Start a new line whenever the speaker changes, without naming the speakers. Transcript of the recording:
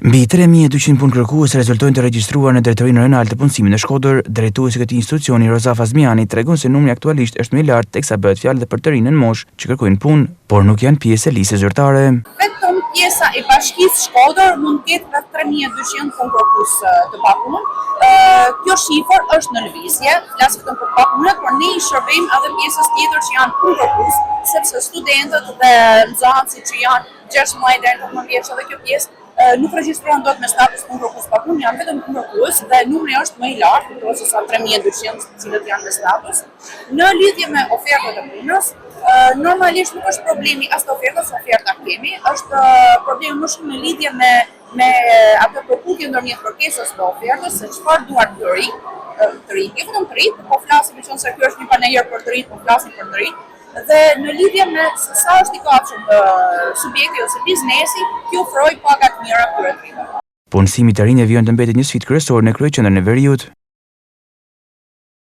Mbi 3200 punëkërkues rezultojnë të regjistruar në Drejtorinë Rajonale të Punësimit në Shkodër. Drejtuesi i këtij institucioni, Rozafa Zmijani, tregon se numri aktualisht është më i lartë teksa bëhet fjalë dhe për të rinj nën moshë që kërkojnë punë, por nuk janë pjesë e listës zyrtare.
Vetëm pjesa e Bashkisë Shkodër mund të ketë rreth 3200 punëkërkues të papunë. Kjo shifër është në lëvizje, flas vetëm për të papunët, por ne i shërbejmë edhe pjesës tjetër që janë punëkërkues, sepse studentët dhe nxënësit që janë 16 deri në 18 vjeç edhe kjo pjesë nuk regjistrohen dot me status punëkërkues pa punë, janë vetëm punëkërkues dhe numri është më i lartë, kuptohet se sa 3200 të cilët janë me status. Në lidhje me ofertat e punës, normalisht nuk është problemi as të ofertës, oferta kemi, është problemi më shumë në lidhje me me atë përputhje ndërmjet kërkesës dhe ofertës, se çfarë duan të rinj, të rinj, jo vetëm të rinj, po flasim meqenëse ky është një panair për të rinj, po flasim për të rinj, dhe në lidhje me se sa është i gatshëm subjekti ose biznesi t'i ofrojë paga të mira këtyre të rinjve.
Punësimi i të rinjve vijon të mbetet një sfidë kryesore në kryeqendrën e veriut.